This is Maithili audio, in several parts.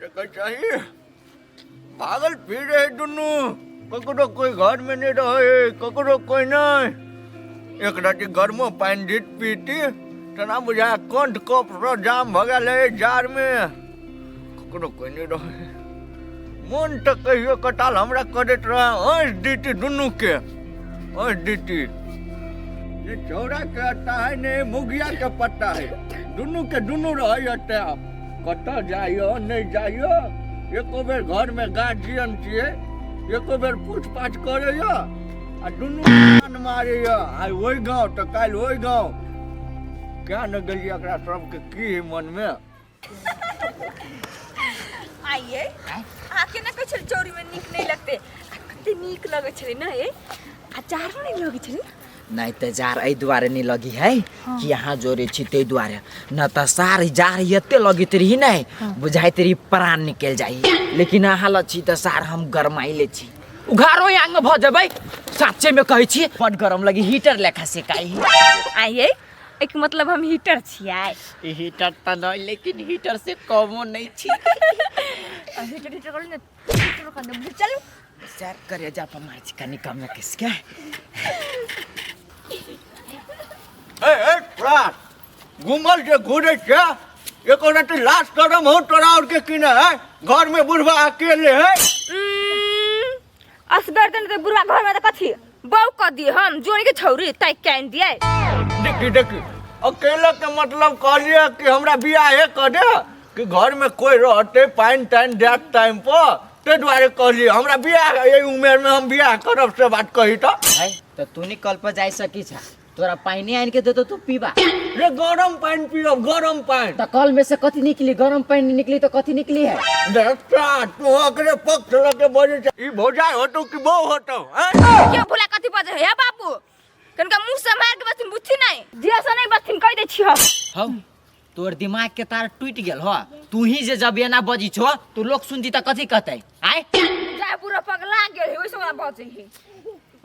देखै चाही भागल फिर रहे दुनू, ककरो कोई घर में नहीं रहे, ककरो कोई नहीं। एक राति गर्मो पानि जीत पीती तेना बुझा कंठ कप सँ जाम भऽ गेल है जाड़ में, ककरो कोई नहीं रहे। मोन तऽ कहियो कटाल हमरा करैत रहे, हँसि दीती दुनू के, हँसि दीती। ने छौड़ा के अट्टा है ने मुगिया के पट्टा है, दुनू के दुनू रहे अट्टा। कतऽ जाइयो नहि जाइयो, एको बेर घर में गार्जियन छियै, एको बेर पूछ पाछ करैया आ दुनू कान मारैया, आइ ओहि गाँव तऽ काल्हि ओहि गाँव। क्या ने गेलियै एकरा सबके की है मन में। आइए अहाँ केना कहै छलै चौरी में नीक नहि लगतै, आ कते नीक लगै छलै ने ये, आ जाड़ो नहि लगै छलै। नहीं तऽ जार एहि दुआरे नहीं लगी है कि यहाँ जोड़े छी ताहि दुआरे, न तऽ सार जार एते लगैत रही नहीं बुझाइत रही प्राण निकलि जाइ, लेकिन अहाँ लग छी तऽ सार हम गरमाइ ले छी, उघारो आंग भऽ जेबै। साचे में कहै छी बड गरम लगी, हीटर लेखा सेकाई। आइए एक मतलब हम हीटर छियै। हीटर तऽ नहीं, लेकिन हीटर से कमो नहीं छी। हीटर हीटर करू ने, हीटर कर दे, चलू सर करे जा पर मार छी कनी कम किसके। ए ए प्राण घूमल जे घूरे छै, एको रति लाश करम हो तोरा और के किने है, घर में बुढ़वा अकेले है। असगर तन के बुढ़वा घर में त कथी बौ क दिए हम जोड़ी के छौरी तै can दिए। देखी देखी अकेला के मतलब कहलिए कि हमरा बियाहे कर दे कि घर में कोई रहते पानि तानि देत टाइम पर, ताहि दुआरे कहलिए हमरा बियाह एहि उमेर में हम बियाह करब से बात कही तो। है तो तू नहीं कल पर जाय सकी छा, तोरा पानी आनि के देतो तू पीबा। रे गरम पानि पीब, गरम पानि। त कल में से कथी निकली? गरम पानि निकली तो कथी निकली है? देखता तू ओकरे पक्ष लके बजै छै, ई भौजाई होतौ कि बहू होतौ, हैं? के भुला कथी बजै हे बाबू, कनका मुंह से मार के बथिन बुद्धि नहीं दिया से नहीं बथिन कह दे छी हम। हौ तोर दिमाग के तार टूट गेल हो, तू ही जे जब एना बजी छो तो लोग सुनती त कथी कहतै? आय जा पूरा पगला गेल है ओइ से बजै है।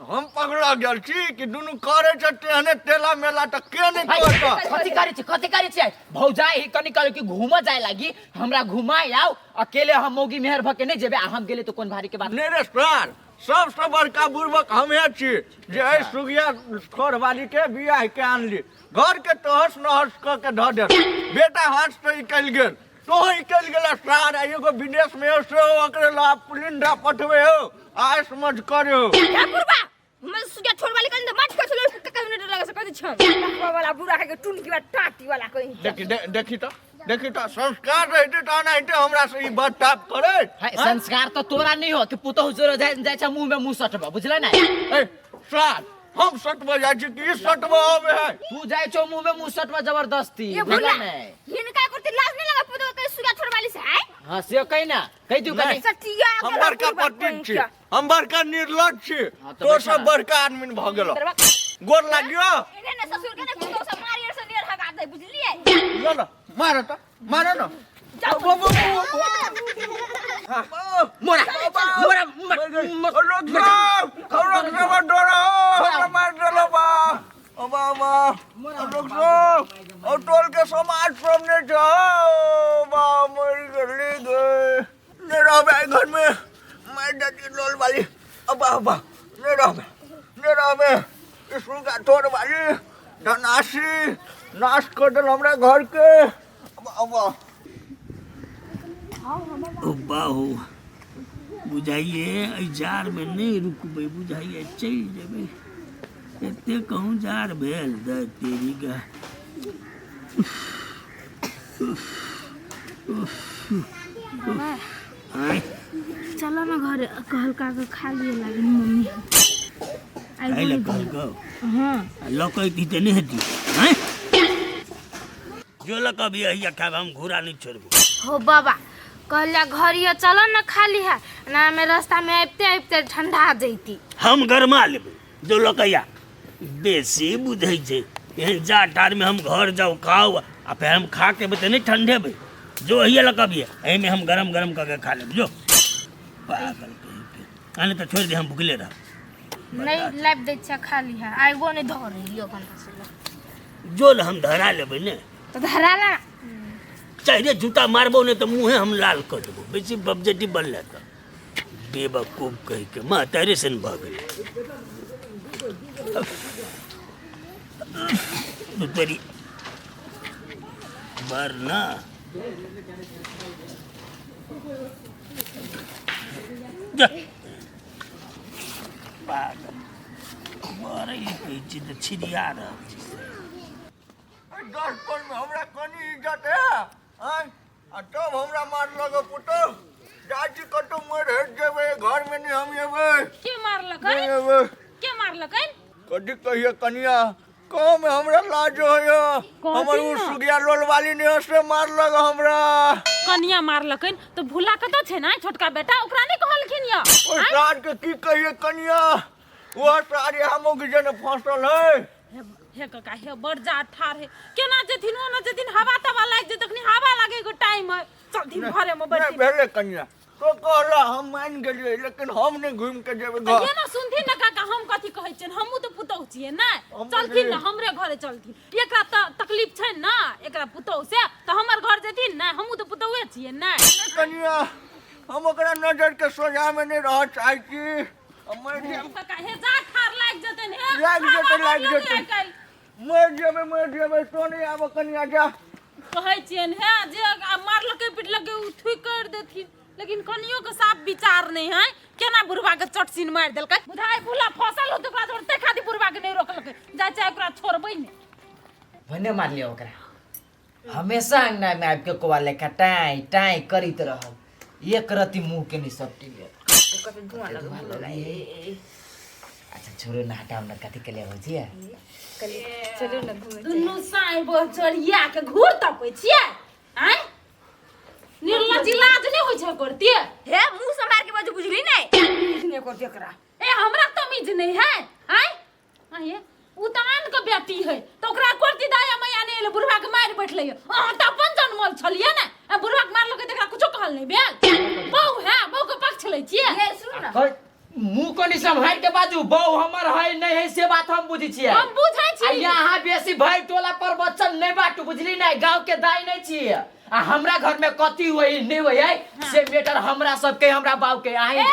हम पगला गेल छी कि दुनू करे छै तेहने तेला मेला त के नहीं हाय, करत? कथी करे छी, कथी करे छी? भौजाई ही कनी कहल कि घूम जाए लागी, हमरा घुमाय आओ, अकेले हम मौगी मेहर भ के नहीं जेबे, आ हम गेले तो कोन भारी के बात? नहीं रे सर, सबसे बड़का बुड़बक हमे छी जे एहि सुगिया ठोर वाली के बियाह के आनली, घर के तहस नहस क के धऽ देल, बेटा हाथ से निकलि गेल, तोह निकलि गेल सार, आ एगो विदेश में हो सेहो ओकरे ला पुलिंदा पठबे हो, आय समझ करे हो। हे बुढ़बा, हम सुगिया ठोर वाली कहीं तो मत कर चलो, कहीं नहीं लगा सकते छम। लखवा वाला बुढ़ा के टुनकी वाला टाटी वाला कहीं। देखी, देखी तो, देखी तो संस्कार रहते तो एनाहिते हमरा से ई बात टाप करे। है, संस्कार तो तोरा नहीं हो कि पुतहु जोरे जाय जाय छै मुंह में मुंह सटबा, बुझले ना? ए सार, हम सटबे जाइ छी कि ई सटबे आबे है? तू जाइ छौ मुंह में मुंह सटबा जबरदस्ती, ये भुला, बुझले ना? हिनका करते लाज नहीं लगा पुतहु के सुगा छोड़वाली से, है? हां, से कहि ना, कहि दियौ कनि। नहीं। सटिया हम गेल बड़का बुढ़बा पति कहीं छी, क्या। हम बड़का निर्लज छी, हाँ, तो तो बैठा। सब बड़का आदमी भऽ गेल। गोर लागियो। एने ने ससुर के ने पुतहु सब मारी से नेर हगा दे, बुझलिए? ल ल, मार त, मार न। जाओ। बो, बो, बो, बो। हाँ। मोरा, मोरा, मोरा, मोरा। लोग सब, हम लोग सब डरो, हमरा मार देलो बा। ओ बाबा, लोग सब, और टोल के समाज सब ने छो, बा मर गेली गे। ने रहबे घर में, मैं डटी लोल वाली। अब्बा, अब्बा, ने रहबे, ने रहबे। सुगा तोड़ वाली, धनासी, नाश कर देल हमरा घर के। अब्बा, अब्बा। ओ बाहु, बुझाइए एहि जाड़मे नहि रुकबै, बुझाइए चलि जेबै। एते कहूँ जाड़ भेल दै तेरी गा। आँय? चलो ना घर, कहलका के खा लिए लागे मम्मी। खाइ लए कहलकौ? हाँ। आ लऽ तऽ नहि हेती? आँय? जो लऽ कऽ अभी अहिया खायब, हम घूरा नहि छोड़बो। हो बाबा, कहला घरिया चलो ना खाली है ना, हमें रास्ता में आबते आबते ठंडा जैती। हम गरमा लेबै, जो लऽ कऽ या। बेसी बुझै छै एहन जा ठाढ़मे हम घर जाउ खाउ आ फेर हम खा के एबै तऽ नहि ठंडेबै। जो अहिया लऽ कऽ अबिहे, एहिमे हम गरम गरम कऽ के खा लेब। जो पागल कहीं के, आ नहि तऽ छोड़ि दे, हम भुखले रहब। नहीं लाबि दै छियै, खाली है आगो नहीं धर रही घंटा से। जो ने हम धरा लेबै ने। तो धरा ला। चाहे जूता मारबो ने तऽ मुँहे हम लाल कऽ देबो। बेसी बबजटी बनले तऽ बेवकूफ कहि के माँ तारे सन भऽ गेलै। तोरी बर ना जा पागल बड़ कहै छी तऽ छिड़िया रहल छी। 10 पर में हमरा कनी इज्जत है आँय? आ तब हमरा मारलक पुतहु। जाइ छी कतहु मरि हटि जेबै, घरमे नहि हम एबै। के मारलक? नहि एबै। के मारलक? कथी कहिए कनिया, कम हमरा लाज होइए। हमर उ सुगिया लोल वाली ने से मारलक हमरा। कनिया मारलकनि तऽ भूला कतऽ छै ने छोटका बेटा, ओकरा नहि कहलखिन यऽ? ओहि सार के की कहिए कनिया, वह सारे हमो के जने फंसल है। हे काका हे बड़ जा ठार है, केना जेथिन ओ ना जेथिन, हवा तवा लागि जेतै, तखनी हवा लागे के टाइम है, चलथिन घरे में बैठथिन। भेलै कनिया तो कहला हम मान गेलियै, लेकिन हम नहि घुमि के जेबै घर। ये ना सुनथिन ना काका, हम कथी कहै छियनि, हमहूँ तऽ पुतहु छियै ने, चलथिन ना हमरे घरे चलथिन। एकरा तऽ तकलीफ छै ना एकरा पुतहु से, तऽ हमर घर जेथिन ने, हमहूँ तऽ पुतहुए छियै ने। कनिया हम ओकरा नजर के सोझा में नहि रहऽ चाहै छी। मरि जायब काका, हे जा ठार लागि जेतनि, हे लागि जेतै, हवा लागि बड़ जेतै। लगै आइ-काल्हि। मरि जेबै, मरि जेबै, तो नहि आबऽ कनिया जा। कहै छियनि हे जे मारलकै पिटलकै ओ थुकि कर देथिन, लेकिन कनियो के साफ विचार नहीं है, केना बुढ़वा के चटसिन मारि देलकै। बुझाइ भूला फसल होतै ओकरा छोड़ते खातिर बुढ़वा के नहीं रोकलकै, जाइ चाहे ओकरा छोड़बै नहि। भने मारलियै ओकरा, हमेशा अंगना में आबि के कौआ लेखा टाँय टाँय करैत रहल, एक रत्ती मुँह के नहीं सपटी गेल। अच्छा छोड़ो ना, हटाओ ना, कथी के लिए होइ छियै? चलू ना घूमे। दुनू साँय बचरिया के घूर तपै छियै आँय, निर्लज्ज लाज नहि होइ छै करती। हे मुंह संभार के बाजू, बुझली नहीं नहीं करती एकरा। ए हमरा तमीज नहीं है आँय, आँय उ तऽ आन के बेटी है तऽ ओकरा करती दाया मैया नहि एलै, बुढ़वा के मारि बैठलै। अहाँ तऽ अपन जनमल छलियै ने, आ बुढ़वा के मारलकै तऽ एकरा कुछो कहल नहि भेल। बहु है, बहु के पक्ष लै छियै। ये सुन ना, मुँह कनि सम्हारि के बाजू, बहु हमर है नहीं है से बात हम बुझै छियै। हम बुझै आ छी। यहाँ बेसी भरि टोला पर बच्चन नहीं बाटू, बुझली नहीं, गांव के दाई नहीं छियै। आ हमरा घर में कथी होई नहीं होई है से मैटर हमरा सबके, हमरा बाप के अहीं ए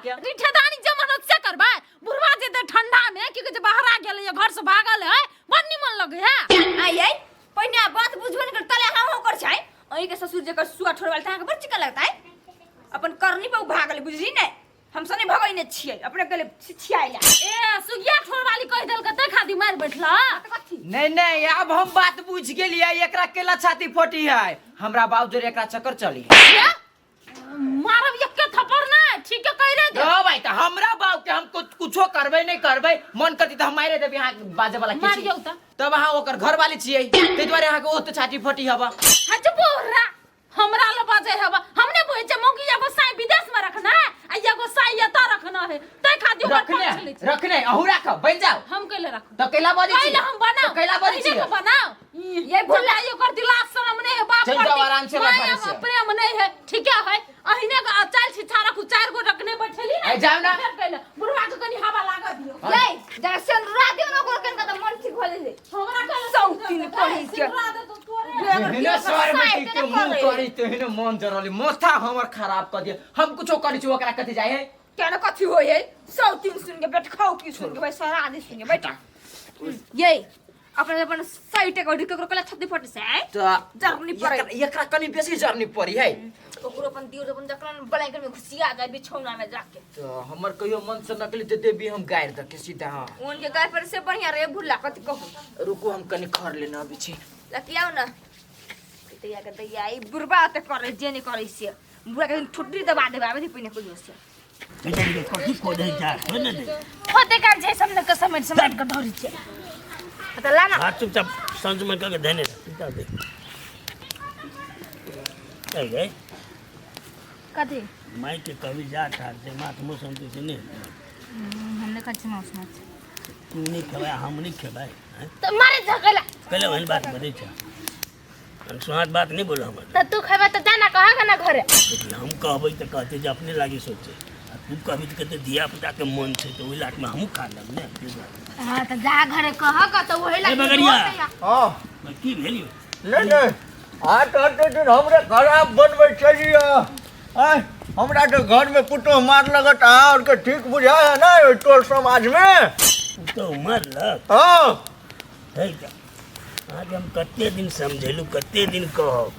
रिठेदानी जमानत से करबै। बुढ़वा जेतै ठंडा में की कहै छै, बाहर गेलै घर से भागल है, बड़ निमन लगै है। आई आई पहिने बात बुझबे नहीं कर, तले हाँ हाँ कर छै। अहीं के ससुर जेकर सुआ ठोरवाल त अहाँके बड़ चिकन लगता है, अपन करनी पर भागल, बुझली नहीं, हम सने भगैने छियै, अपने गेले छियाइला। ए सुगिया ठोरवाली कहि देलकै तै खातिर मारि बैठला। कथी? नहीं नहीं, अब हम बात बुझ गेलियै, एकरा केला छाती फटी है, हमरा बाप जोरे एकरा चक्कर चली। मारब एके थप्पड़ ना, ठीक है कहि रे दे। ओ भाई, त हमरा बाप के हम कुछो करबै नहीं करबै, मन करती त हम मारे देबै। अहाँ बाजे वाला के छी? मारियौ त। तब अहाँ ओकर घर वाली छियै, ताहि दुआरे अहाँके ओते छाती फटी हवा। हाँ चुप रा, हमरा ल बाजे हवा, हमने बुझै छै मौगी एगो साई विदेश में रखना है आ एगो साई एतऽ रखना है, तै खातिर ओकर रखने पक्ष लै छै। रखने अहू राखब, बनि जाओ। हम कैले राखब? त कैला बजै छी? कैले हम बनाओ? त कैला बजै छी? पहिने के बनाओ। ये भुला यो कर दिला शरम नहीं है बाप चलि जाओ प्रति, आराम से माया बैठा में छै। प्रेम नहीं है, ठीक है अहिने के चाल छिछा रखू, चार गो रखने बैठेली ना। ए, जाओ ना। फेर कैले बुढ़वा के कनी हवा लागऽ दियौ। ये जरा सेंदुरा दियौ ना ओकरो कनका त मन ठीक भ जेतै। हमरा कैले सौतीन कहै छै। सिंदूरा दे तो तोरे। एहने सर बेटी के मुंह करी तेहने मन जरली, माथा हमर खराब कर दिया। हम कुछो करी छी ओकरा कथी जाय है? केना कथी होय है, सौतीन सुन के बैठ खाओ की सुन के भाई सारा आदमी सुन के बैठ। ये अपने अपन साइड के केकरो कला छत्ती फटे से आय त जरनी पड़े। एकरा कनी बेसी जरनी पड़ी है। ओकरो अपन दियो अपन जकरन ब्लैंकेट में घुसिया जाय बिछौना में जाके। त हमर कहियो मन से नकली ते देबी हम गारि दके सीधा। हां उनके गाय पर से बढ़िया रे भुल्ला कथी कहू। रुकू हम कनी खर लेना अबै छी। लकियाओ ना दैया के दैया, ई बुढ़बा ते करे जे नहीं करे से बुढ़ा के ठुड्डी दबा देबे आबे पहिने कोई से। बेचारी के कथी खोदे जा छोड़ ने दे। खोदे काम छै सब ने के समेट समेट के धरी छै। त ला ना। हाथ चुपचाप सांझ में कके धने चुपचाप दे। ए गए कथी? माई के कभी जा ठार से माथ मुँह सुनते से नहीं। हमने कच्ची मांस माछ। तू नहीं खेबै हम नहीं खेबै हैं? त मारे झगला। कहले वहन बात बदे छ, अनसुहात बात नहीं बोलो हमर। त तू खेबै त जाना कहा ना घरे। लेकिन हम कहबै त कहते जे अपने लागी सोचे, आ तू कहबी त कहते धिया पुता के मन छै त ओहि लाट में हमहूँ खा लेब ने। हां त जा घरे कह क त ओहि ए लागी बगरिया। हाँ की भेल यौ? नहीं नहीं आ तऽ एते दिन हमरे खराब बनबै छलियै। आँय, हमरा तऽ घरमे पुतोह मारलक तऽ अहाँ आरके ठीक बुझाइ है ने ओहि टोल समाजमे? पुतोह मारलक? हँ। है तऽ अहाँके हम कते दिन समझेलहुँ, कते दिन कहब,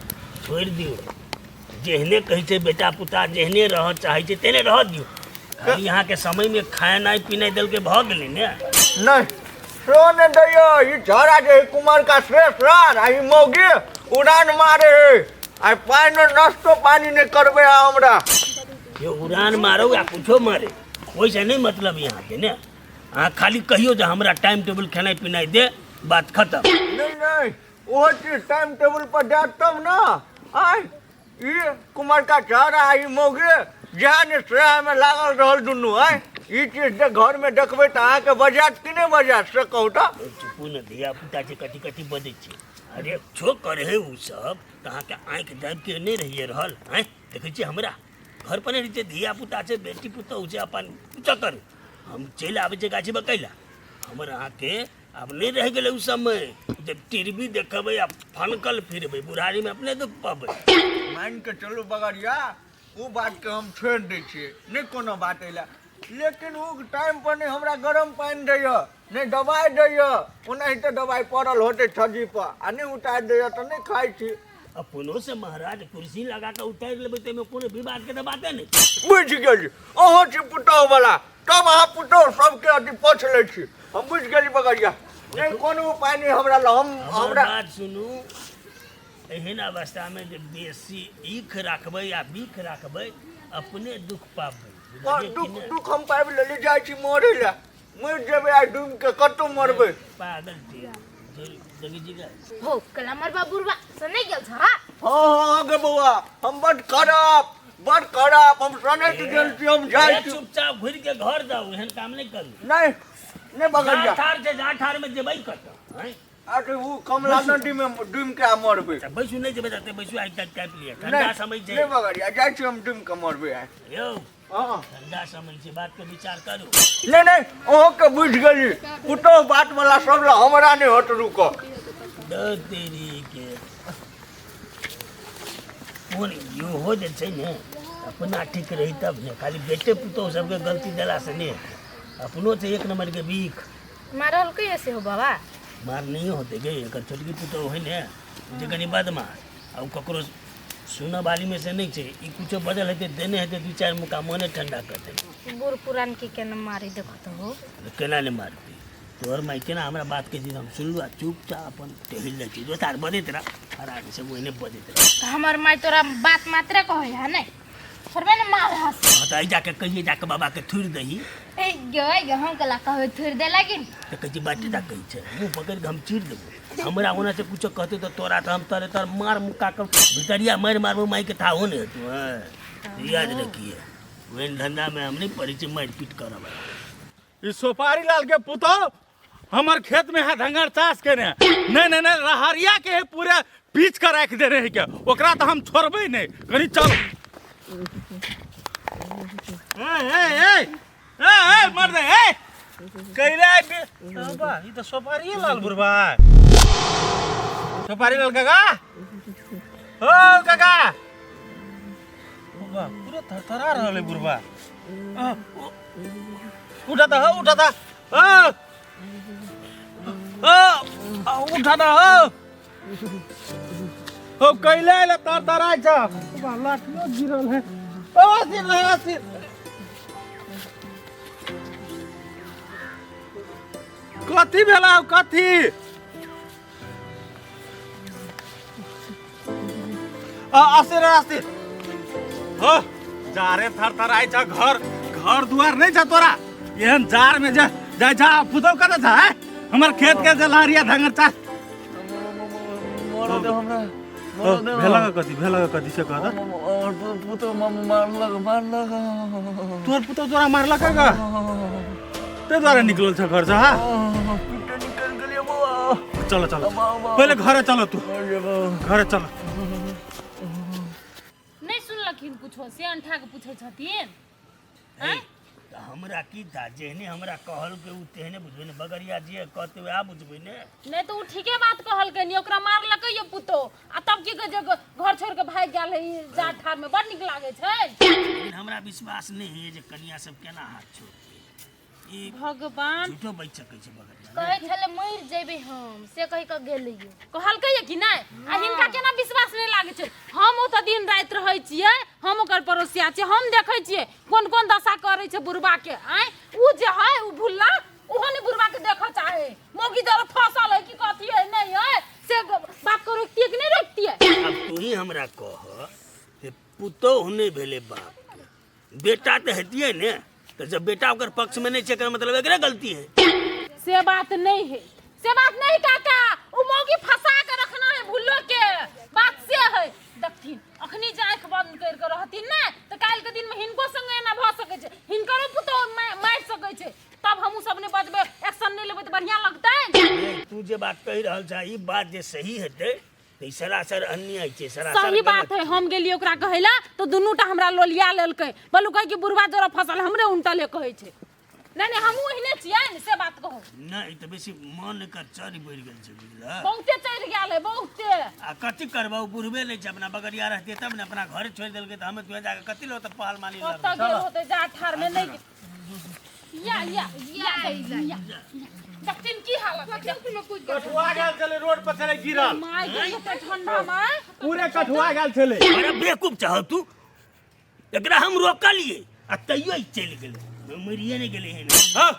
छोड़ि दियौ। जेहने कहै छै बेटा पुता जेहने रहऽ चाहै छै तेहने रहऽ दियौ। खाली अहाँके समयमे खेनाइ पिनाइ देलकै भऽ गेलै ने। नहि, सेहो नहि दैया। ई छौड़ा जे कुमारका से सार आ ई मौगी उड़ान मारे है। आ पानि नष्टो पानि नहि करबै अहाँ हमरा। यौ उड़ान मारो या कुछो मारे, ओहिसँ नहि मतलब अहाँके ने। अहाँ खाली कहियौ जे हमरा टाइम टेबुल खेनाइ पिनाइ दे, बात खतम। नहि नहि, ओहो चीज टाइम टेबुल पर जायत तब ने। आय, ई कुमारका छौड़ा आ ई मौगी जएह ने सएहमे लागल रहल दुनू। आय, ई चीज जे घरमे देखबै तऽ अहाँके बजायत कि नहि बजायत से कहू तऽ। चुपू ने, धिया पुता छै, कथी कथी बजै छै। अरे छो करे है उ सब तऽ अहाँके आँखि दाबि के नहि रहिए रहल। आँय, देखै छियै हमरा घर पर नहि रहै छै, धिया पुता छै, बेटी पुतोहु छै, अपन कुछो करू। हम चलि आबै छियै गाछी बकैला। हमर अहाँके आब नहि रहि गेलै ओ समय जे टीवी देखबै आ फनकल फिरबै, बुढ़ारीमे अपने दुख पबै। मानि कऽ चलू बगरिया, ओ बातके हम छोड़ि दै छियै, नहि कोनो बात एहि लए, लेकिन ओ टाइम पर नहि हमरा गरम पानि दैए, नहि दबाइ दैए। ओनाहिते दबाइ पड़ल होतै छज्जीपर आ नहि उतारि दैए तऽ नहि खाइ छी। अपनो से महाराज कुर्सी लगा कऽ उतारि लेबै ताहिमे कोनो विवादके तऽ बाते नहि। बुझि गेली, अहाँ छी पुतोहुवला, तब अहाँ पुतोहु सबके अथी पोछ लै छी। हम बुझि गेली बगरिया, नहि कोनो उपाय नहि हमरा लग। हम हमर हमरा बात सुनू, एहन अवस्थामे जे बेसी ईख राखबै आ बीख राखबै अपने दुख पाबै। हँ, बुझलियै कि दुख नहि? दुख हम पाबि लेली, जाइ छी मरै लए। मरि जेबै आ डूबि के कतौ मरबै। पागल छी देखै छी का। हो कला मरबा बुढ़बा से नहीं गेल छा? हँ हँ गे बौआ, हम बड खराब, बड खराब, हम सनैत गेल छी, हम जाइ छी। चुपचाप घुरि के घर जाउ, एहन काम नहि करू। नहि नहि बगरिया। जा ठार छै, जा ठार में जेबै कतऽ? आँय? अरे ओ कमला नदी में डूबि के आ मरबै। तऽ बैसू, नहि जेबै तऽ बैसू, आइ तक टाइप लिअ, ठंडा नहि समय छै। नहि बगरिया, जाइ छी हम डूबि के मरबै आइ। यौ हँ, ठंडा समय छै, बात के विचार करू। नहि नहि, अहाँके बुझि गेली, पुतोहु बात वाला सब लए हमरा नहि होत रुकऽ। दऽ तेरी के, कोन इहो जे छै ने, अपना ठीक रही तब ने। खाली बेटे पुतोहु सबके गलती देलासँ नहि हेतै, अपनो छै एक नम्बरके बीख। मारल कैसे हो बाबा? मार नहीं होते गे, एकर छोटकी पुतोहु है ने जे कनि बदमाश, आ ओ ककरो सुनऽ वाली में से नहीं छै। ई कुछो बदल हेतै, देने हेतै दू चारि मुक्का, मने ठंडा कर देतै। बूढ़ पुरान के केना मारी देखो तो हो। केना नहि मारतै? तोहर माय केना हमरा बात कहै छै, हम सुनलहुँ आ चुपचाप अपन टहलि जाइ छी। दोसर बजैत रह, हरामी सब ओहने बजैत रह। तऽ हमर माय तोरा बात मात्रे कहै है नहीं, छोड़बे ने मार हंस। हाँ तऽ एहि जाके कहिए, जाके बाबाके थुरि दही। ए गे गे, हम कला कहबै थोड़ दे लागिन? तऽ कहै छै बाटे टा कहै छै, मुँह पकड़ि कऽ हम चीर देबो। हमरा ओना से कुछो कहतै तऽ तोरा तऽ हम तरे तर मार मुक्का के भितरिया मारि मारबो, माइके थाहो नहि हेतौ। हँ, याद रखिए, ओहन धंधामे हम नहि पड़ै छी मारि पीट करऽ बला। ई सोपारी लाल के पुतोह हमर खेत में है धंगर चास केने, नहीं नहीं नहीं, रहरिया के है पूरे पीच के राख दे रहे के, ओकरा तो हम छोड़बे नहीं। कनी चल। ए ए ए ए ए मर दे ए कैले बे बाबा, ई तो सोपारी लाल बुढ़बा, सोपारी लाल काका। ओ काका, बाबा पूरा थरथरा रहल है बुढ़बा। उठा था, हो उठा था, ओ ओ उठा था, हो हो कैले आइले तर तराइ छ? बाबा, लाठियो गिरल है। ओ सिर है, सिर कथी भेला? कथी आसिर आसिर हो जारे थर थर आई छ? घर घर दुआर नहीं छ तोरा? एहन जार में जा जाय छ। पुतौ कतऽ छ? आँय? हमर खेत के जे लहरिया धंगर चा मरऽ दे हमरा, मरऽ दे। भेलक कथी? भेलक कथी से कह। पुतौ मारलक, मारलक। तोर पुतौ तोरा मारलक का? ताहि दुआरे निकलल छ घर से? हा, पीटे निकल गेलियै बौआ। चलो चलो, पहिले घरे चलो, तू घरे चलो। नहीं सुनलखिन कुछो से अंठा के पूछै छथिन। हे, तऽ हमरा की था जेहने हमरा कहलकै ओ तेहने बुझबै ने बगरिया जे कहतै वएह बुझबै ने। नहि तऽ ओ ठीके बात कहलकै नि, ओकरा मारलकै ये पुतोह आ तब की कहै छै घर छोड़ि कऽ भागि गेल है ई जाड़ ठाढ़मे बड़ नीक लागै छै। लेकिन हमरा विश्वास नहि होइए जे कनिया सब केना हाथ छोड़तै। ई भगवान झूठो बचि सकै छै बगरिया। कहै छलै मरि जेबै हम से कहि कऽ गेलियै। कहलकै ये कि नहि? आ हिनका केना विश्वास नहि लागै छै? हम ओतऽ दिन राति रहै छियै, हम ओकर पड़ोसिया छियै, हम देखै छियै कोन कोन दशा करै छै बुढ़बा के। आँय उ जे है उ भुल्ला ओहो नहि बुढ़बा के देखऽ चाहे, मौगी जरा फसल है कि कथी है नहीं है से बात को रोकतियै कि नहि रोकतियै? आब तू ही हमरा कह जे पुतोहु नहि भेलै बाप के, बेटा तऽ हेतियै ने, तऽ जब बेटा ओकर पक्ष में नहीं छै एकर मतलब एकरे गलती है। से बात नहीं है, से बात नहीं काका, उ मौगी फंसा के रखना है भुल्लो के, बात से है। देखथिन अखनी जे आँखि बंद कर के रहथिन ने तऽ काल्हि के दिन में हिनको संगे एना भऽ सकै छै, हिनकरो पुतोहु मारि सकै छै, तब हमहूँ सब नहि बजबै, एक्शन नहि लेबै तऽ बढ़िआँ लगतै। नहीं, तू जे बात कहि रहल छह ई बात जे सही हेतै तऽ ई सरासर अन्याय छै, सरासर सही बात गलत है। हम गेलियै ओकरा कहै लए तऽ दुनू टा हमरा लोलिया लेलकै, बोलू कहै कि बुढ़वा जरा फसल हमरे उनटले कहै छै। नहीं नहीं हमहूँ ओहिने छियै ने, से बात कहू। नहि, ई तऽ बेसी मन एकर चढ़ि बढ़ि गेल छै बुझलह। बहुते चढ़ि गेल है बहुते। आ कथी करबौ, बुढ़बे नहि छै, अपना बगरिया रहतियै तब ने, अपना घरे छोड़ि देलकै तऽ हमे तुहे जाके कथी लऽ ओतऽ पहल माली लड़बै। कतऽ गेल होतै जा ठार में नहि या या या या देखथिन की हालत है। कठुआ गेल छलै रोड पर छलै गिरल। माय के कते ठंडा में पूरे कठुआ गेल छलै। अरे बेवकूफ चाहो तू, एकरा हम रोकलिए आ तैयो ई चलि गेलै, मरिए नहि गेलै हन। हाँ,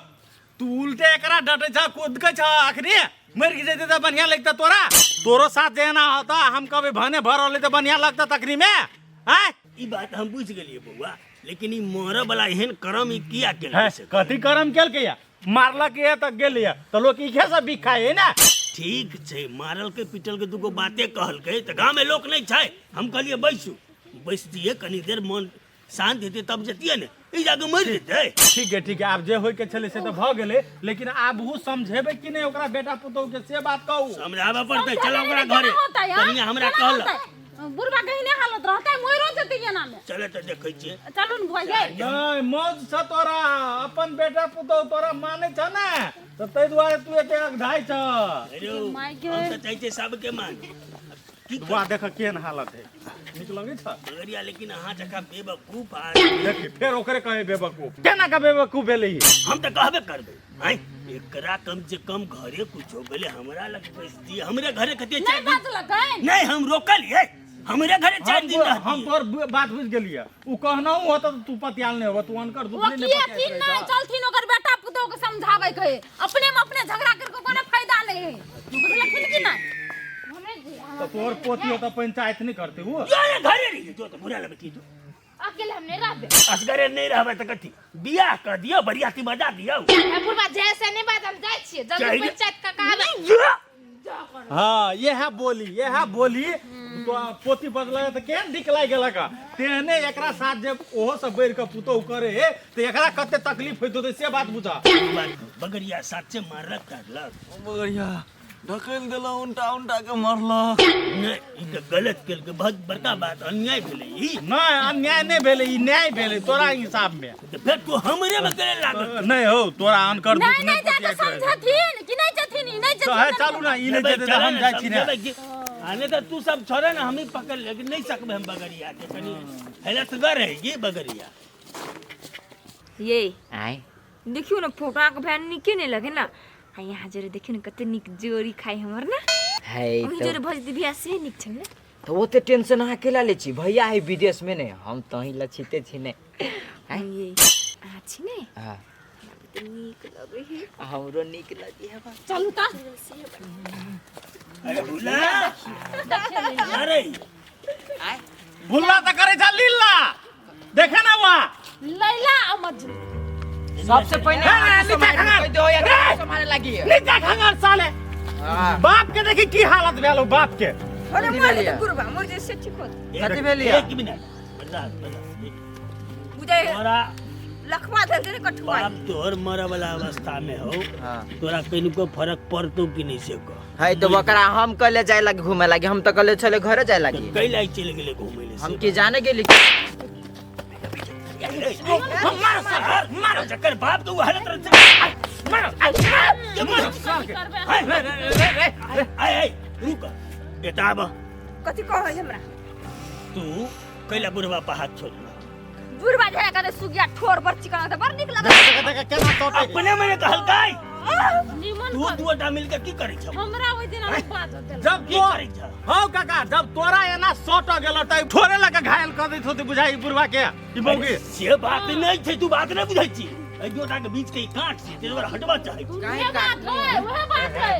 तू उल्टे एकरा डटे छ कूदके छ, आखिरी मर के जैते त बढ़िया लगता तोरा, तोरो साथ जेना होता हम कभी भने भर रहले त बढ़िया लगता तखनी में। आय ई बात हम बुझि गेलिए बौआ, लेकिन ई मरऽ वाला एहन करम ई किया केलकै? है, से कथी करम केलकै या? मारलक या त गेलिया त लोक इहे सब बिख खाए है ना। ठीक छै, मारलकै पिटलकै दूगो बाते कहलकै त गाँव में लोक नहीं छै। हम कहलिए बैसू, बैसतिए कनी देर मन शांत हेतै तब जतिए ने, ई जाके मरि जेतै। ठीक है ठीक है, आब जे होय के छलै से त भऽ गेलै, लेकिन आब उ समझेबै कि नहि ओकरा बेटा पुतोहु के, से बात कहू। समझाबऽ पड़तै, चल ओकरा घरे। कनिया हमरा कहलक बुढ़बा कहीं हालत रहतै मरो जेतै एना में। चले त देखै छियै। चलू ने बुआ ये। नहीं मौज छ तोरा, अपन बेटा पुतोहु तोरा मानै छ ने, त ताहि दुआरे तू एते अगधाइ छ। अरे माय गे। हम त चाहै छियै सबके मान। की बुआ देख केहन हालत है, नीक लगै छ? बगरिया, लेकिन अहाँ जकाँ बेवकूफ आ देखी फेर ओकरे कहे बेवकूफ, केना के बेवकूफ भेलै ई? हम तऽ कहबे करबै। आँय एकरा कम से कम घरे कुछो भेलै, हमरा लग बैसती, हमरे घरे कते नहीं चारि दिन बजलकै। नहीं हम रोकलियै, हमरे घरे चारि दिन हम रहतियै। तोहर बात बुझि गेलियै, उ कहनहु होता तऽ तू पतियाल नहि होबऽ, तू अनकर दुख वो नहि ने किए पतियाइत थिन रहै नहीं छह। चलथिन ओकर बेटा पुतोह के समझाबै के, अपने में अपने झगड़ा करके कोनो फायदा नहीं है, बुझलखिन कि नहीं? तऽ तोहर पोती होता पंचायत नहि करतै उ। जो ये घरे रहियै, जो तऽ घुरा लेबै की जो। अकेले हम नहीं रहबे। असगरे नहीं रहबै तऽ कथी बियाह कर दियौ, बरियाती बजा दियौ। ए बुढ़बा जैसे नहीं बात हम जाइ छियै, जल्दी चाहिए। पंचायत का काम है। जो। हाँ यह बोली, यह बोली तो पोती बदल तऽ केहन नीक लागि गेलक, तेहने एकरा साथ जे ओहो सब बढ़ि कऽ पुतोहु करे हे तऽ एकरा कते तकलीफ होइत होतै से बात बुझा। बगरिया साथे मारलक काटलक। बगरिया ढकेल देलहुँ, उल्टा उल्टा के मारलक। नहि ई तऽ गलत केलकै, बहुत बड़का बात अन्याय भेलै ई। नहि अन्याय नहि भेलै, ई न्याय भेलै तोरा हिसाब में। तऽ फेर तू हमरे में करे लागल। नहि हौ तोरा अनकर दुख नहीं नहीं जाके पतियाइत रहै। समझथिन कि नहीं जथिन, ई नहीं तो है जथिन। चालू ना, ई नहि जेतै तऽ हम जाइ छी ने। आ नहि तऽ तू सब छोड़े ने, हमही पकड़ लेकिन नहीं सकबै हम बगरिया के, कनी हेलतगर है ये बगरिया। ये आय देखियो ना फोटो के भैन नीके नहीं लगे ना, आ यहाँ जरे देखियो ना कते नीक जोड़ी खाई हमर ना, है ओही तो जोरे भज दी बियाह से नीक छल ने। तो ओते टेंशन अहाँ केला ले छी, भैया है विदेश में ने, हम तही लछिते छी ने। आय ये अहाँ छी ने? हाँ। कते नीक लगे है। हमरो नीक लगे है बा। चलू त। अरे भुला अरे भुला तऽ करै छ लीला, देखे ना वहाँ लैला आ मजनू। सबसे पहले हे, अहाँ नीचा सम्हारे खंगाल। कहि दो, एकरा सम्हारे लागी। नीचा खंगाल साले, हाँ। बाप के देखी की हालत भेल बाप के। अरे कथी मर भेलियै? जेतै गुरबा, मर जेतै से ठीक होत। कथी भेलियै? एक मिनट बता बता बुझाइ तोरा लखवा धर के कठुआ। बाप तोहर मरे वाला अवस्था में हो, हाँ। तोरा कनिको फर्क पड़तो कि नहीं से कह। है तो ओकरा हम कहले जाय लागी घूमे लागी, हम तो कहले छले घरे जाय लागी। कैला चलि गेलै घूमे ले हम से की जाने गेली। मारो सर मारो जकर बाप के हालत रह मारो मारो मारो करबै रे रे रे रे आय आय रुक एता आब। कथी कहै हमरा? तू कैला बुढ़वा पर हाथ छोड़ बुढ़वा झड़ा करे सुगिया ठोर बड़ चिकन त बड़ नीक लगै। देख देख केना तोटे अपने मने कहलकै निमन तू कर। दुटा मिलके की करै छौ? हमरा ओहि दिन हम बाजऽ देलक। जब की तो करै छौ? हौ काका, जब तोरा एना सट गेल त ठोरे लगा घायल कर दैत होते बुझाई बुढ़वा के ई मौगी। से बात नहीं छै, तू बात नहीं बुझै छी। एहि दुटा के बीच के ई कांट छै, ताहि दुआरे हटबा चाहै छी। उहे बात है, उहे बात है।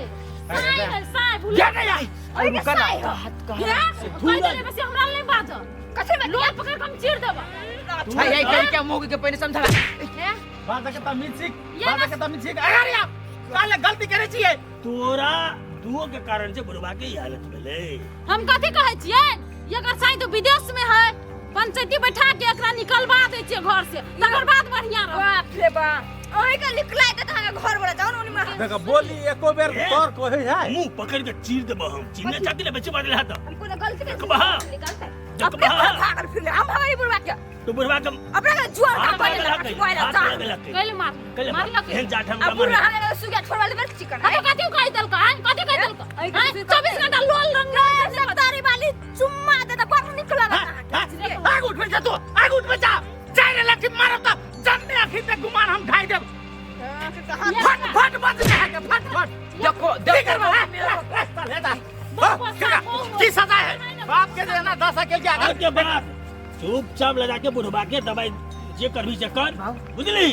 साय है, साय भूल। जा नहीं आई। ओहि के साय हो। हे, कहि देले बस हमरा नहीं बाजऽ। कथी में लोट पकड़ के हम चीर देबऽ। हाय हाय कह के मौगी के पहिने समझावा। हे, बात के तमीज सीख, ये बात ना- के तमीज सीख। अरे यार काले गलती करे छियै। तोरा दुओ के कारण से बुढ़वा के ई हालत भेलै। हम कथी कहै छियै? एकर साय तो विदेश में है। पंचायती बैठा के एकरा निकलवा दै छियै घर से, तकर बाद बढ़िया रहत। बाप रे बाप, ओहि के निकलाय के अहाँ घर वाला जाउ ने ओनी में। देख बोली एको बेर तोर कहै है। मुंह पकड़ के चीर देबो हम। चीरने चाहती ले बेची बाजल हाथ। हम कोनो गलती के देखबहा। निकलतै देखबहा। अपने घर भागल फिरले हम भगै बुढ़वा के। तो बुढ़वा के अपना के जुआर हाथ का पहिले लगलक लगा पहिले हाथ जा। लगलक। कैले मार कैले मारलक। एहन जाठ हम आ बुढ़वा हमरा सुगिया छोड़वा ले बड़ चिकन। हाँ तो कथी कहि देलक? आँय कथी कहि देलक? आँय 24 घंटा लोल रंग रे सत्तारी वाली चुम्मा दे त बड़ नीक लगत अहाँके। आग उठ जा तू, आग उठ जा। चार लाठी मारब त जन्ने अखी पे गुमान हम ढाई देब। फट फट बज है के फट फट। देखो की देखो करबा है? चल हे दा। की सजा है बाप के देना 10 अकेल के आगे। के बाद चुपचाप लगा के बुढ़वा के दवाई जे करबी से कर, बुझली?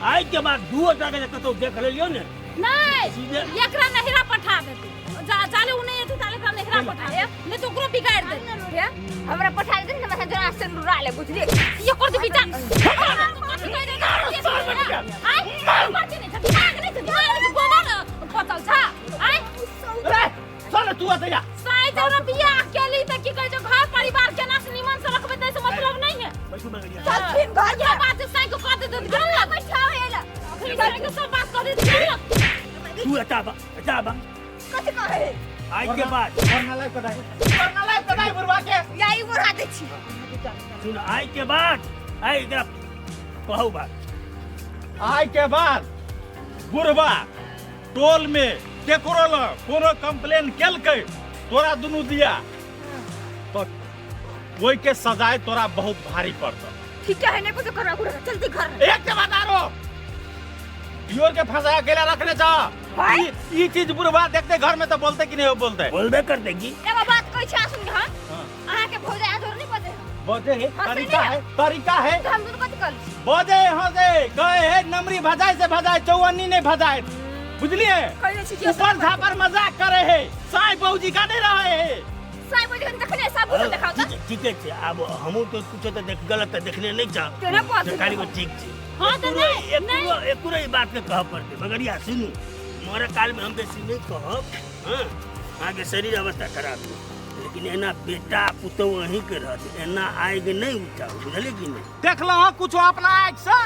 आइ के बाद दुओ टा के कतौ देख लेलियौ ने नहीं सीधे एकरा नहिरा पठा देते। जा जाले उ नहीं एते ताले एकरा नहिरा पठा दे, नहीं तो ओकरो बिगाड़ देते। हे, हमरा पठा दे ने हमरा जोरा से रुरा ले बुझली। ये कर दे बिचा। कथी कहि देलक? आँय करती नहीं छ, दिमाग नहीं छ, दिमाग नहीं छ, गोबर पचल छ। आँय रे चल तू अते जा। साय जरा बियाह केली त की कहै छै घर परिवार केना से निमन से रखबै तै से मतलब नहीं है। बैठू बगड़िया। चल फिर घर ये बात से साय को कह दे गेल लग। बैठाओ एला। साय के सब बात कह दे गेल लग। तू एता बा, एता बा। कथी कहै? आइ के बाद वरना लाइफ कटाई, वरना लाइफ कटाई बुढ़वा के। या ई बुढ़ा दै छी। सुन आइ के बाद आइ एकरा कहू बात। आइ के बाद बुढ़वा टोल में केकरो लग कोनो कंप्लेन केलकै तोरा दुनू दिया तो ओहि के सजाय तोरा बहुत भारी पड़तौ। ठीक है नहीं कुछ करवा बुढ़ा जल्दी घर। एक के बाद आरो your के फंसा अकेला रखने जा। ई चीज बुढ़वा देखते घर में तो बोलते कि नहीं बोलते? बोलबे करते की। एगो बात कहै छी सुन हां, अहाँ के भौजाई आजोर नहीं बजे। बजे है, तरीका है, तरीका है। तो हम दुनू कथी कहली? बजे हां से कहे है नमरी भजाए से भजाए चौवन्नी नहीं भजाए, बुझलिए? कहले छी जे ऊपर झापर मजाक करे है, साई बाबूजी का नहीं रहे है। साई बाबूजी के तखने सब बुझल देखाउ त। ठीक छै, आब हमहु तो कुछो त देख गलत त देखने नहीं जा। तेरे पास खाली को ठीक छै। हां त नहीं नहीं एकरो ई बात के कह पड़ते बगड़िया सुनू, मोरे काल में हम बेसी नहीं कहब। हां आगे शरीर अवस्था खराब है, लेकिन एना बेटा पुतोह अहीं के रहत, एना आग नहीं उठाओ, बुझलिए कि नहीं? देखल हँ कुछो अपना आँख से।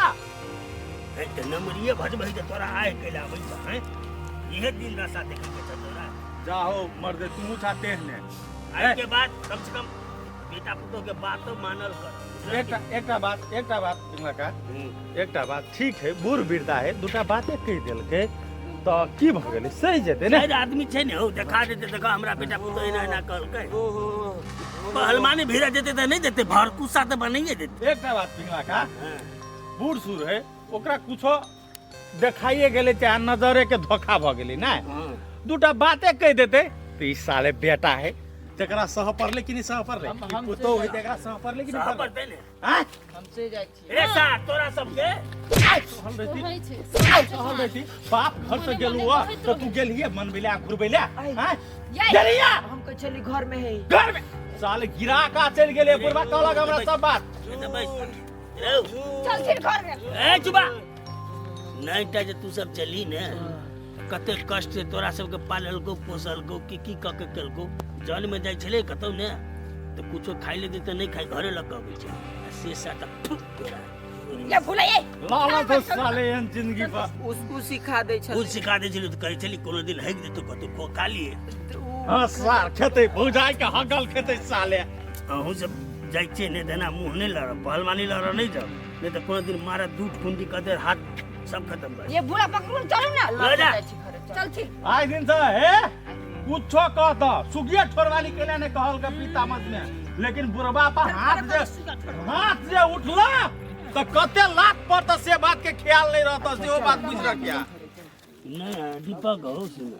त नमरिए भजबै त तोरा आग कैला आबै छ हैं? इहे दिन दशा देखे के छ तोरा। जाहो मर्दे तुमू चाहते हैं। आइ के बाद कम से कम बेटा पुतोह के बात तो मानल कर। एकटा एकटा बात, एकटा बात पिंगला, एकटा बात ठीक है, बूढ़ वृद्धा है, दूटा बाते कहि देलकै त की भ गेलै, सही जेतै ने। आदमी छै ने हौ, देखा देतै देखा हमरा बेटा पुतोह एना एना कहलकै, पहलमानी भिड़ा जेतै त नहीं देतै, भरकुसा त बनाइए देतै। एकटा बात पिंगला का, बूढ़ सूढ़ है, ओकरा कुछो देखाइए गेलै चाहे नजरे के धोखा भ गेलै ने, दूटा बाते कहि देतै त ई साले बेटा है जकरा सह पड़लै कि नहीं सह पड़लै, पुतोह है जकरा सह पड़लै कि नहीं सह पड़तै ने। आँय हम से जाइ छी। रे सा तोरा सबके सहल रहती, सहल रहती। बाप घर से गेलू तो तू गेलिए मनबैला घुरबैला। आँय गेलिया हम कहै छली घर में है, घर में साले गिरा का चलि गेलै बुढ़बा कहलक हमरा सब बात। चल फिर घर में। ए चुबा नहीं टा जे तू सब चली ने कते कष्ट से तोरा सबके पाललको पोसलको की की क के केलको, जन में जाइ छलै कतौ ने तो कुछो खाइ ले देते नहीं खाइ घरे लग अबै छै से साथ तोरा या भुलाइए लाला तो साले एहन जिंदगी पर उसको सिखा दै छलै, उ सिखा दै छलै त कहै छली कोनो दिन हगि देतौ कतौ खो खा लिए। हां सार खेतै भौजाई के हगल खेतै साले। अहूँ सब जाइ छियै नहि तऽ एना मुँह नहि लड़ब, पहलवानी लड़ऽ नहि जाउ, नहि तऽ कोनो दिन मारत दूध खुंडी कऽ देत, हाथ सब खतम भऽ ये बुढ़ा पकड़ू ने, चलू ना। लऽ जा। चलथिन। आइ दिन से हे कुछो कह द, सुगिया ठोरवाली केला ने कहल के पिता मत में, लेकिन बुढ़बा पर हाथ जे उठला त कते लात पर त से बात के ख्याल नहीं रहता, से बात बुझ रखिया। नहि दीपक हो सुन।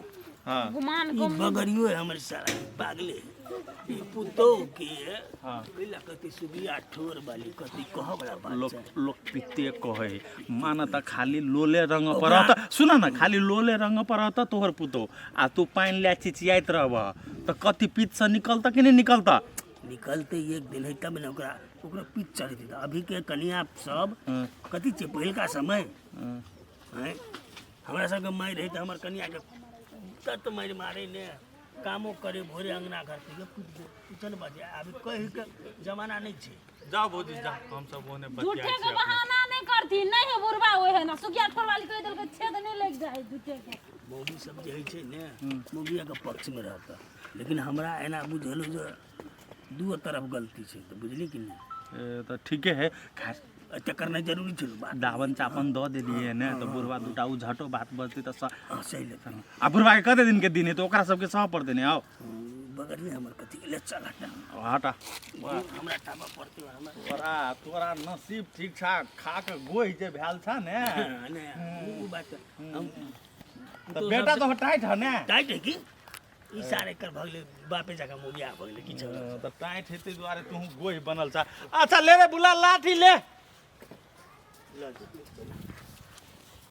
हां। गुमान ई बगरियो है हमर सारा पागले ई पुतोह के। हाँ। ओहि कथी सुगिया ठोर वाली कथी कहऽ वाला बात लोक छै। लोक पिते कहे मान त खाली लोले रंग पर रहत, सुन न, खाली लोले रंग पर रहत तोहर पुतोह आ तू पानि ले चिचियाइत रहब त कथी पित से निकलत कि नहीं निकलत? निकलते एक दिन है तब ने ओकरा ओकरा पीठ चढ़ जेतै। अभी के कनिया सब कथी छै, पहिलका समय हैं, हमरा सबके मारि रहै तऽ हमर कनियाके तत मारि मारै ने, कामो करे भोरे अंगना घर तैयो पीट दे, किछु बाजे। अभी कहि के जमाना नहि छै। जाओ भौजी जाओ, हम सब ओने झूठे के बहाना नहीं करती नहीं है बुढ़वा ओहे है ना सुगिया ठोर वाली कह देलकै छेद नहीं लग जाए झूठे के। मौगी सब जे होइ छै ने मौगियाके पक्षमे रहता, लेकिन हमरा एना बुझल जे दू तरफ गलती छै, तऽ बुझली कि नहि? तऽ ठीके है, खैर। एते करनाइ जरूरी छै बात। दावन चापन दऽ देलियै ने तऽ बुढ़वा दूटा उ झटो बात बजतै तऽ हँ, सही लेतै। आ बुढ़वा के कते दिन के दिन है तऽ ओकरा सबके सह पड़तै ने। आओ। बगरिए हमर कथी ले, चल हटा। हटा। हमरा टाबा पड़तै हमरा। तोरा तोरा नसीब ठीक ठाक, खा के गोहि जे भेल छ ने। हँ, नहि ओ बात हम तऽ बेटा तो टाइट है ने? टाइट है की, ई सारे एकर भऽ गेलै बापे जकाँ मोगिया भऽ गेलै किछु। तऽ टाइट हेतै दुआरे तू गोहि बनल छ। अच्छा ले रे बुला, लाठी ले। लऽ जो।